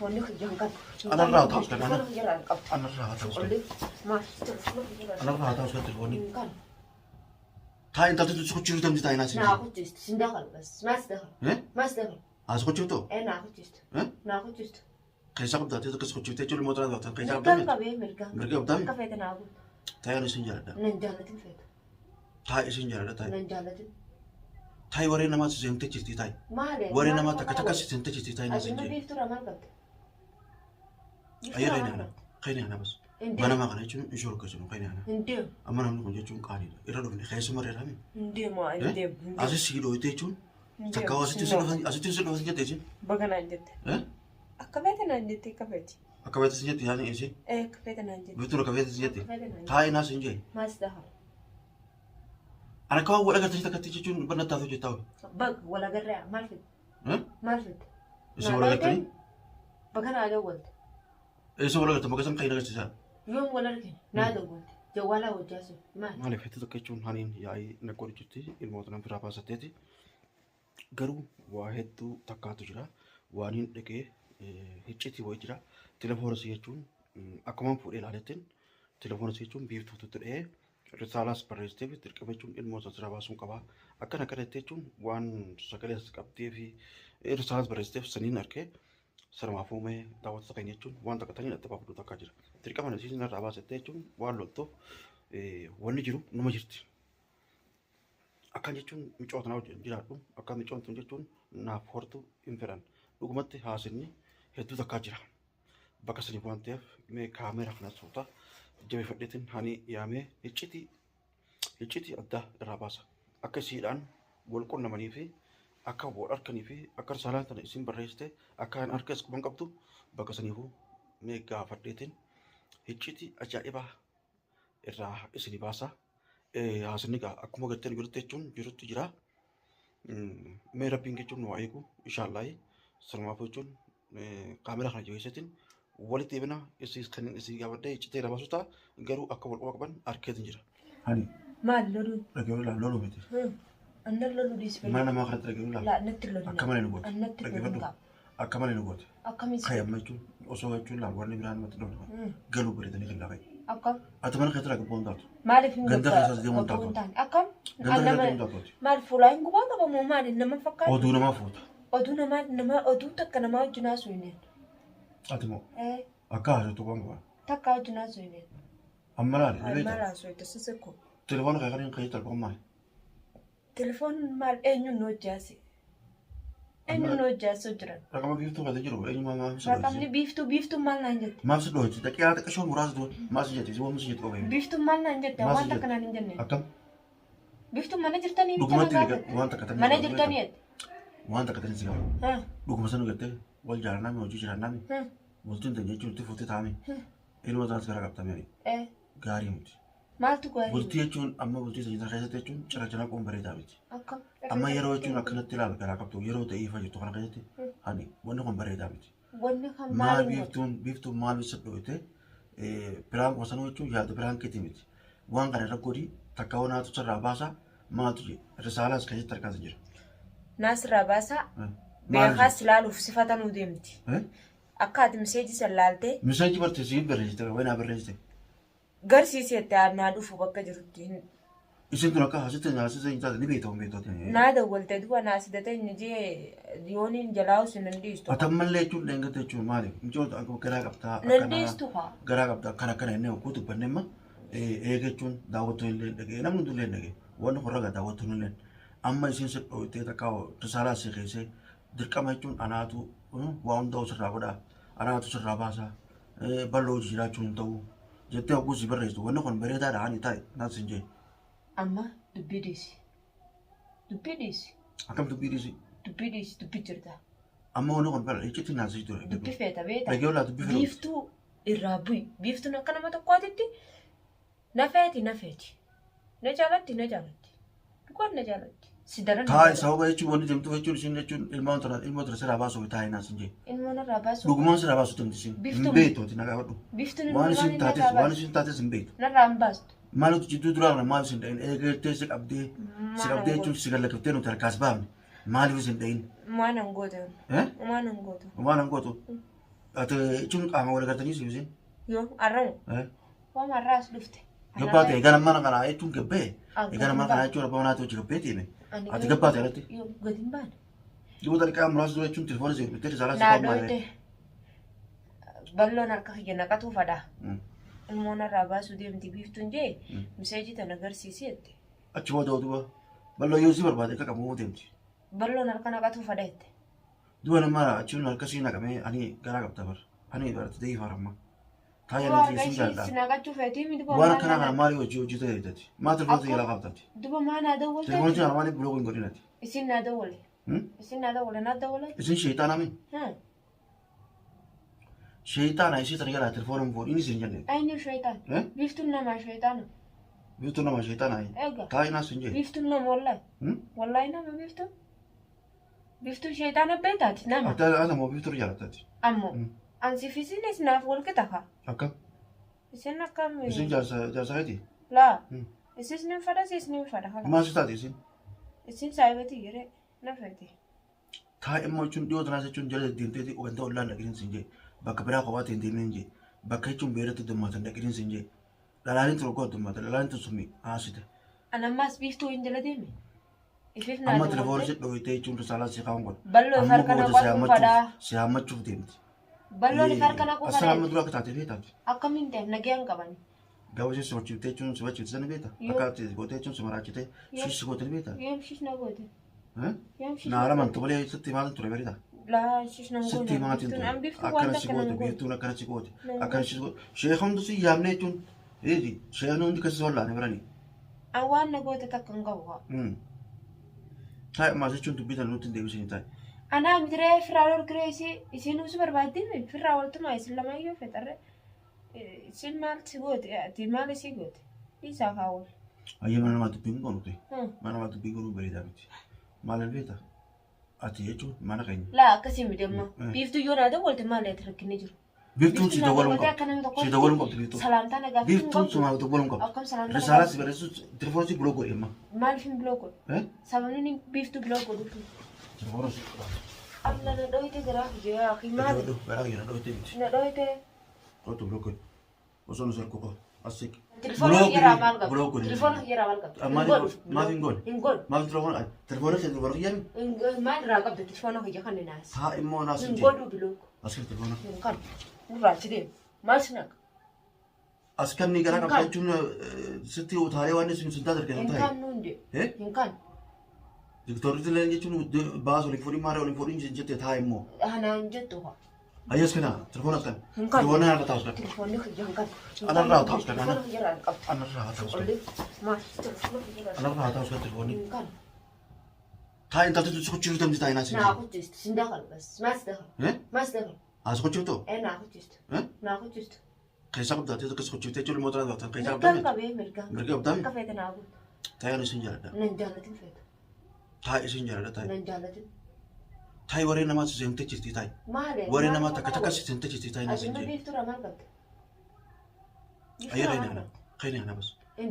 Wanni kiyya hin qabu. Anarraa haa ta'u kana. Telefoona kiyya irraa hin qabdu. Anarraa haa ta'u kana. Olli maal telefoona kiyya irraa Anarraa haa ta'u kana telefoonni. hin qabu. Taa'in taatu si kuchiisu damti taa'in as. Naa kuchiistu sin dakal bas maas dakal Eh? maas dakal As kuchiiftu? ee naa kuchiistu Eh? naa kuchiistu. Keessa qabdaa ta'e akkas kuchiiftee jechuun ilmoo tanaa taatan keessa Mirgaan qabdaa. qabee mirgaan. Mirga qabdaa? Akka feete naa guutu. Taa'in isin jaaladha. Nan jaalatin feete. Taa'i isin jaaladha taa'i. Nan jaalatin. Taa'i waree namaa si seentee jirti taa'i. Maali? Waree namaa takka takka si seentee jirti taa'i na siin Addunyaa jee. biiftuurraa maal qabda? Ayyee qayni ana. Qayni ana bas. Hin deemu. Banamaa kana jechuun ishee horkeessinu qayni ana. Hin deemu. Amma namni kun jechuun qaaniidha. Irra dhufne keessuma irra irra Hin deemu. Hin deemu. Hin deemu. Asis si dhooyte jechuun takka asitti si dhufan asitti si dhufan jette isin. Baga naan jette. Eh? Akka feete naan jette akka feeti. Akka feete si jette yaani isin. Ee akka feete naan jette. Biiftuun akka feete si jette. Akka feete naan jette. Taa'i naa siin jee. Maas daha. Ana akka waan wal agartanii takkatti jechuun bannattaaf hojjetaa oolu. Bag wal agarree maal fidde? Eh? Maal fidde? Isin wal agartanii? Baga naa dawwalte. Isin wal agartan bakka isaan kan agarsiisaa. Yoom wal argine? Naa dawwalte. Jawwaalaa wajjaa sun maal? Maaliif hedduu takka jechuun haniin yaa'ii naqqoo jirti ilmoota nan firaa baasateeti. Garuu waa hedduu takkaatu jira. Waan hin dhaqee hiccitii wayii jira. Telefoona jechuun akkuma fuudhee ilaalettiin telefoona jechuun biiftuutu dha'ee risaalaas barreessitee fi dirqama jechuun ilmoo isa sirraa baasuun qaba. Akkana akkana jettee jechuun waan sagalee as qabdee fi risaalaas barreessiteef saniin arkee sanumaaf uumee daawwattoota keenya jechuun waan takka taniin adda baafadhu takkaa jira. Dirqama isiin irraa baasettee jechuun waan loltuuf wanni jiru numa jirti. Akkan jechuun micoota na wajjin jiraadhu akka micoon tun jechuun naaf hortu hin fedhan. Dhugumatti haasinni hedduu takkaa jira. Bakka saniif waan ta'eef mee kaameera kana suuta jabeeffadheetiin hani yaamee iccitii iccitii addaa irraa baasa. Akka isiidhaan wal qunnamanii fi akka wal harkanii fi akka risaalaan tana isin barreessite akka hin harkas quban qabdu bakka saniifuu mee gaafadheetiin iccitii ajaa'ibaa irraa isinii baasa. Haasinni egaa akkuma garteen jirutti jechuun jirutti jira. Mee rabbiin jechuun nu haa eegu inshaallahi sanumaaf jechuun kaameraa kana jabeessatiin walitti deebina isii kan isii gaafadhee iccitii irraa baasu ta'a garuu akka wal quba qaban arkeetiin jira. Hani Maal loluun? dhaggeeffatu laal loluu miti. Annan loluu dhiisi Mana namaa kanatti dhaggeeffatu laal. Laa natti lolina. Akka malee nu goote. Annatti loluu Dhaggeeffadhu. qaba. Akka malee nu goote. Akkamiin Ka'e amma jechuun osoo jechuun laal wanni biraan namatti dhufne galuu bareedanii kan lafa. Akkam? Ati mana keetti dhaggeeffatu hin taatu. Maaliif hin Ganda keessaas deemuun gabbuu hin taatu. taane? Akkam? Ganda An keessa nama- deemuun taatu. Maal fuulaa hin gubaa qaba moo maali nama fakkaatu? Oduu namaa fuuta. Oduu namaa nama oduu takka namaa wajjin haasoo hin Ati moo Eh akka haasoftu waan qaba. takka wajjin haasoo hin Amma laali ni Maal beekta. haasoo itti sisikko? Telefoona kee kan hin keessa telefoon maali? Telefoon maal eenyuun nu hojjaase? Eenyuun nu hojjaasuu jiran? Raqama biiftuu keessa jiru eenyumaa maaf si Raqamni dhohisi? biiftuu biiftuun maal naan jette? Maaf si dhohisi? Daqiiqaa xiqqashoo muraasa dura maaf si jette? Si waan si jette qofa. Biiftuun maal naan jette? Maal si Waan takka jette? naan hin jenne. Akkam? Biiftuun mana jirtanii miti na Dhugumatti gaafatte. waan takka tanii Mana si jirtanii gaafatu. jette. Waan takka tanii si gaafatu. Haa, Dhuguma sana gartee wal jaalannaa mi hojii jiraannaa mi haa, bultiin ta'e jechuun itti fuutee taa'ame. Ilma isaas gara qabtamee eh, gaarii miti. Maaltu gaarii? Bultii jechuun amma bultii isa keessatti jechuun cina cina qoon bareedaa miti. Akkam? Amma yeroo jechuun akkanatti ilaal garaa qabdu yeroo ta'e ifa jirtu kana keessatti hani wanni kun bareedaa miti. Wanni kan Maal maaliin godhu? biiftuun biiftuun maal isa dhoyte biraan qosanuu jechuun yaada biraan keeti miti. Waan kana irra godhi takka wanaatu sirraa baasa maaltu jedhe risaalaas keessatti harkaas jira. Naasirraa baasaa Maal beekaas ilaaluuf sifatanuu deemti. jedhe? Akka ati miseejii san laaltee Miseeji bartee siif barreessite wayi naa barreessite. garsiiseette naa dhufu bakka jirutti. Isin tun akka asitti asitti hin taate ni beekta hin beektu. Naa dawwalte duba naa sidate inni jee yooniin jalaa usin nan dhiistu. Ati ammallee jechuun dheengate jechuun maali? Micoota akka garaa qabdaa Nan akkana dhiistu kaa. garaa qabdaa akkana akkana inni hogguu dubbanne amma eega jechuun daawwattoon illee dhaga'e namni hunduu illee dhaga'e wanni kun ragaa daawwattoon illee amma isin si dhooytee takka risaalaa si keessee dirqama jechuun anaatu waa hunda sirraa godhaa anaatu sirraa baasaa bal'oo hojii jiraachuun hin ta'u jettee hogguu si barreessitu wanni kun bareedaadha hani taa'e naan sin jee Amma dubbii dhiisi. Dubbii dhiisi. akkam dubbii dhiisi Dubbii dhiisi. Dubbii jirta. amma wanni kun bara iccitti naan si ture Dubbii feeta beekta. dhagee olaa dubbii fedhu Biiftuu irraa bu'i. Biiftuun akka nama tokkootitti na feeti na feeti. Na jaalatti na jaalatti. Dhugaan na jaalatti. Si daran na Taa'e jaalatti. sababa jechuun wanni deemtuuf jechuun isin jechuun ilmaan tana ilmoo tana sirraa baasuuf taa'e naan sin jee. Ilmoon irraa baasuu. Dhugumaan sirraa baasuuf deemti isin. Hin Biiftuun- beektu ati na gaafadhu. Biiftuun ilmoo Waan isin waan taates narraa waan baastu. isin taates hin beektu. Narraa hin baastu. Maaltu jidduu duraa kana maal isin dha'in eegaltee si qabdee si qabdee jechuun si gallakiftee nuti harkaas baafne maaliif isin dha'in? Waan hin goote. Eh? Waan hin goote. Waan hin gootu. Ati jechuun qaama wal agartanii si ibsin. Yoo arramu. Waan har'aas dhufte. Gabbaa ta'e egaa mana kanaa jechuun gabbee. Egaa mana kanaa jechuun abbaa manaatti hojii gabbee deeme. Ati gabbaa ta'e irratti. Yoo gadi hin baane. Dhibba daqiiqaa muraasa dura jechuun telefoona si bilbilee risaalaa si Naa qabu dhoyte. Balloon harka kiyya naqatuu fadha. Ilmoon irraa baasuu deemti biiftuun jee miseejii tana agarsiisi jette. Achi booda duuba bal'oo yoo si barbaade akka qabu deemti. Balloon harka naqatuu fadha jette. Duuba nama achiin harka sii naqamee ani garaa qabda bar. Ani barate ta'ee faramma. Taa'ee Duba nati harka isin ishii jaalladha. si naqachuu feetii miti Waan akkanaa kana maali hojii hojii ta'e jettati. Maa telefoona jalaa qabdati. Duba maa naa Telefoona dawwalte? jalaa maaliif buloo hin godhinati? Isin naa dawwale. Isin naa dawwale naa dawwale. Isin sheexaana mi? Sheexaana isii tana jalaa telefoona hin fuudhin isin jenne. Eenyu sheexaan? Biiftuun namaa sheexaana. Biiftuu nama sheexaana. Egaa. Taa'ee naas hin jee. Biiftuun nama wallaahi. Wallaahi nama biiftuun. Biiftuun sheexaana beektaati nama. Ati ati ammoo biiftuu jaalattati. Ammoo ansiif isinis naaf wal qixa kaa. Akkam? Isin akkam. Isin jaarsa jaarsa keeti? Laa. Isis nin fadha sis nin fadha. Hala. Maal si taate isin? Isin saayibati yeree na feeti. Taa'ee immoo jechuun dhiyoo tanaas jechuun jala deddeemteeti wanta ollaan dhaqiniin sin jee. Bakka biraa kophaatti hin deemin jee. Bakka jechuun beeratti dummaatan dhaqiniin sin jee. Dhalaaleen tun oggoo dummaatan dhalaaleen tun summi haasite. An ammaas biiftuu hin jala deeme. Ifiif naa Amma telefoona dawwalte. si dhoyitee jechuun risaalaa si kaa'uun godha. Balloo if Amma harka booda si naqatu fadhaa. hammachuuf si hammachuuf deemti. Balloon if harka naquu Asirraa amma fadhaa. dura akka taate beektaati. Akkamiin ta'e nagayaan qabani. Gaafa ishee si wachiiftee jechuun si wachiifte sana beekta. Yoo. Akka ati gootee jechuun si maraachitee Yoo. si goote ni beekta. Yoom shish na goote. Yoom shish Naa na lamaan goote. tolee sitti maaltu ture beekta. Laa shish na Sitti goone. maatiin Biiftuun ture. an biiftuu Akkana waan si takka na goote goone. biiftuun akkana si goote Nan akkana si goote. Sheekh hundi si yaamne jechuun eegi sheekh hundi keessa wallaane birani. An waan na goote takka hin qabu kaa. Taa'e maas jechuun dubbii tana nutti hin deebisanii taa'e. Anaa mitiree firraa wal kiree isii isiin usu barbaaddiin firraa waltumaa isin lamaayyuu fexarre. Isin maal si goote ati maal isii goote dhiisaa kaa wal. Ayyee mana namaa dubbii hin goonu ta'e. Mana namaa dubbii godhuu bareedaa miti. Maal beekta? Ati jechuun mana keenya. Laa akkasii miti amma biiftuu yoo naa dawwalte maal ati rakkinni jiru. Biiftuun si naa dawwaluu hin dawwalte akka qabdu. nama tokkotti Si dawwaluu hin qabdu biiftuun. Salaamtaa na gaafachuu hin Biiftuun qabdu. sumaaf dawwaluu hin qabdu. Akkam salaamtaa na Risaalaa si gaafachuu. barreessu telefoona si buloo godhe amma. Maaliif hin biloo godhu? Sababni inni biiftuu biloo godhuuf. Telefoona si Alla na dhoyte garaa kiyya yaa akhi maali? Garaa kiyya na dhoyte miti. Na dhoyte. Kootu buloo godhe. Osoo nu sarku koo as siqi. Telefoona kiyya maal qabdu? Telefoona kiyya maal qabdu? Maaf hin goone? Hin goone. Maaf telefoona telefoona kee telefoona kiyya mi? Maal irraa qabdu telefoona kiyya kan naas? Haa immoo naas Hin hin godhu biloo. As kee telefoona. Hin kan. Nurraa achi deemu. Maal si naqa? As kan ni garaa Hin qabda kan. jechuun sitti utaalee waan isin sin taate Hin argatan ta'e. kan nuun jedhu. Hin kan. Diktoorri illee jechuun baas waliin fuudhin maaree waliin fuudhin jette taa immoo. Anaan jettu haa. Ayyaas kana telefoona as kan. Hin kan. Telefoona irra taa'us kan. Telefoonni kiyya hin kan. Anarraa taa'us kan. Telefoona kiyya irraa hin qabdu. Anarraa taa'us kan. Olli maal telefoona kiyya irraa Anarraa taa'us kan telefoonni. hin kan. Taa intalti si kuchiisu damti taa'ee naas hin Naa jiru. kuchiistu sin dakal bas. Maas dakal. Maas dakal. As kuchiiftu? Ee naa kuchiistu. Naa kuchiistu. Keessa qabdaa ta'e akkas kuchiiftee jechuun ilmoo tanaa qabdaa. Keessa Mirgaan qabdaa. qabee mirgaan. Mirga qabdaa mi? Akka feete naa guutu. Taa'ee isin jaaladha. Nan jaalatin feetu. Taa'ee isin jaaladha taa'ee. Nan jaalatin. Taa'ee warreen namaa si seentee jirti taa'ee. Maali? Warreen namaa takka takka si seentee jirti taa'ee naas hin Ati jiru. biiftuudha maal qabda? Ayyee qayni ana. Qayni ana bas.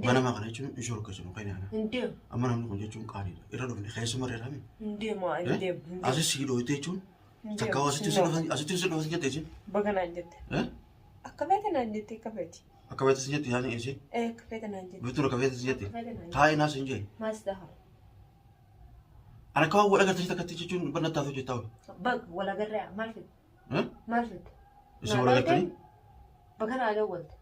Banamaa kana jechuun ishee horkeessinu qayni ana. Hin deemu. Amma namni kun jechuun qaaniidha. Irra dhufne keessa mareerame. Hin deemu. Hin deemu. Asis si dhooyte jechuun takka asitti si dhufan asitti si dhufan jette isin. Baga naan jette. Akka feete naan jette akka feeti. Akka feete si jette yaani isin. Ee akka feete naan jette. Biiftuun akka feete si jette. Akka feete naan jette. Taa'ee naas hin jee. Maas dakal. Ana akka waan wal agartanii takkatti jechuun bannattaaf hojjetaa. Baga wal agarree maal fedhe? Maal fedhe? Isin wal agartanii? Baga naa dawwalte.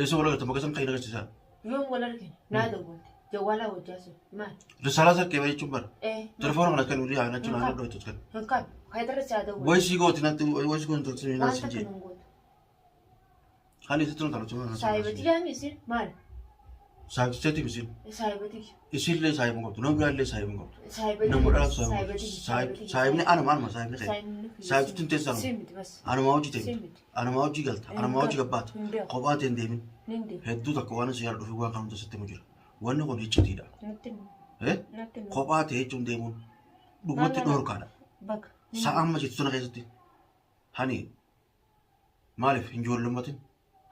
Isin wal agartan bakka isaan kan hin agarsiisan. Yoom wal argine? Naa dawwalte. Jawwaalaa wajjaa sun maal? Risaalaa sarkee jechuun bara. Ee. Telefoona kana kan olii haa nachuun haa dhooytu kan. Hin kan. Kayitarra si haa dawwalte. Wayi sii gooti natti wayi sii gooti natti Waan naas hin takka jee. nan gootu. Hani sitti nu talutu naas. Saayibati jaami isin maal? Saayibtiseeti isin. Saayibati. Isillee saayibuu qabdu. Nama biraallee saayibuu qabdu. Saayibati. Nama dhalatu saayibuu qabdu. Saayibni anuma anuma saayibni kee. Saayibtitti hin teessanu. Si miti bas. Anumaa hojii Si teemti. miti. Anumaa hojii galta. Anumaa hojii gabbaata. Hin beeku. Kophaa ta'e hin deemin. Nin deemu. Hedduu takka waan si yaadu dhufi waan kan hunda sitti himu jira. Wanni kun iccitiidha. Natti himu. Natti himu. Kophaa ta'e jechuun deemuun dhugumatti dhoorkaadha. Baga. Sa'a amma jirtu sana keessatti hani maaliif hin ijoollummatin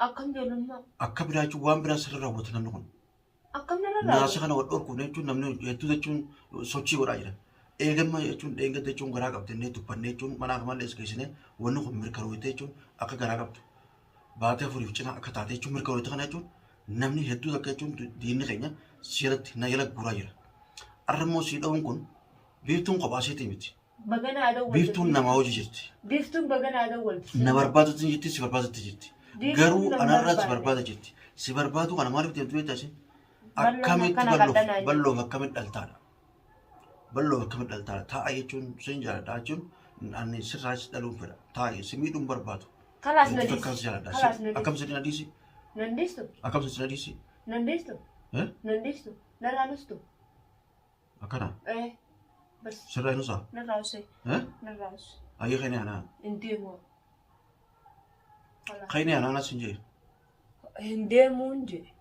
Akkam ijoollummaa. akka biraa jechuun waan biraa sirra raawwata namni kun. Akkam narra Naasa raawwata. kana wal dhorkuuf jechuun namni hedduu jechuun sochii godhaa jira. Eegamma jechuun dheengadda jechuun garaa qabdannee dubbannee jechuun manaaf malee as geessine wanni kun mirkanooyte jechuun akka garaa qabdu. Baatee afuriif cinaa akka taate jechuun mirkanooyte kana jechuun namni hedduu takka jechuun diinni keenya seeratti na jala guuraa jira. Arra immoo sii dha'uun kun biiftuun kophaa isheetii miti. Baganaa dawwalte. Biiftuun namaa hojii jirti. Biiftuun baganaa dawwalte. Na barbaadutti jirti, si barbaadutti jirti. Biiftuun Garuu na anarraa si barbaadde. barbaada jirti. Si barbaadu kana maaliif deemtu beektaa isheen? Bal'oon Akkamitti akkana bal'oof qal'anaa jirti. bal'oof akkamitti dhaltaadha? Bal'oof akkamitti dhaltaadha? Taa'a jechuun sin jaaladha jechuun ani sirraa si dhaluun fedha. Taa'i si miidhuun barbaadu. Kalaas na Hedduu dhiisi. takkaan si jaaladha. Kalaas na dhiisi. Akkam si na dhiisi? Nan dhiistu. Akkam si na dhiisi? Nan dhiistu. Eh? Nan dhiistu. Narraa nustu. Akkana Eh. Bas. sirraa hin usaa? Narraa usee. Eh? Narraa usee. Ayyee kayni anaa. Hin deemu. Kalaas. Kayni anaa nas hin jee. Hin deemuun jedhe.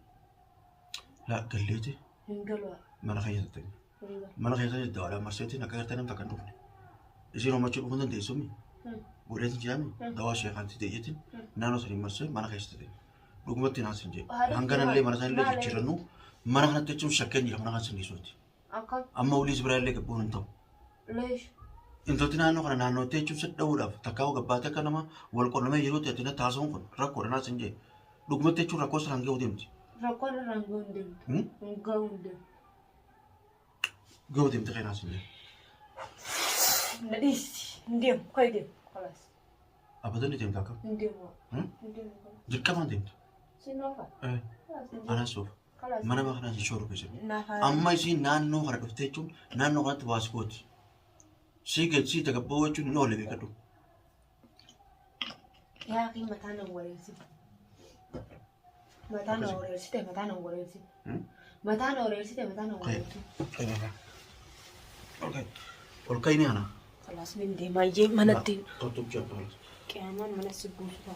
Laa galleeti Hin galu. mana keessa ta'e. Hin galu. Mana keessa dawaadhaan marseetiin akka gartee namni takka hin dhufne. Isiin hommachuu dhufuu hin dandeessumi. Godheetiin jedhame dawaa sheekaan si ta'eetiin naannoo sanii marsee mana keessa ta'e. Dhugumatti naan sin jedhe. Hanganallee mana sanillee jijjiirannu mana kanatti jechuun shakkeen jira mana kana sinniisuuti. Akkam. Amma uliis biraa illee gabbuun hin ta'u. Leesh. Intalti naannoo kana naannootti jechuun si dha'uudhaaf takkaa gabbaatee akka nama wal qunnamee jiruutti ati na taasisuun kun rakkoodha naan sin jedhe. Dhugumatti jechuun rakkoo sanaan gahuu deemti. Rakkoon irraan gahuu hin deemtu. Hin gahuu hin deemtu. Gahuu deemti kan naan sin jedhe. Na dhiisi. Hin deemu. Koi deemu. Kalaas. Abadan ni deemta akkam? Hin deemu. Hmm? Hin deemu. Kalaas. Dirqamaan deemta. Sin oofa. Eh, Kalaas. Hin deemu. Anaan soofa. Kalaas. Mana kanaan si shooru keessatti. Naaf Amma isiin naannoo kana dhuftee jechuun naannoo kanatti waas gooti. Sii gad sii tagabboo jechuun hin oolle beekadhu. Yaa akhi mataa na wareersite. Mataa na wareersite. Mataa na wareersite. Hmm? Mataa na wareersite. Mataa na wareersite. Ol ka'ini ana. Kalaas nin deemaa iyyee manatti. Kottu jabaa. Qiyaamaan mana si buusu ta'a.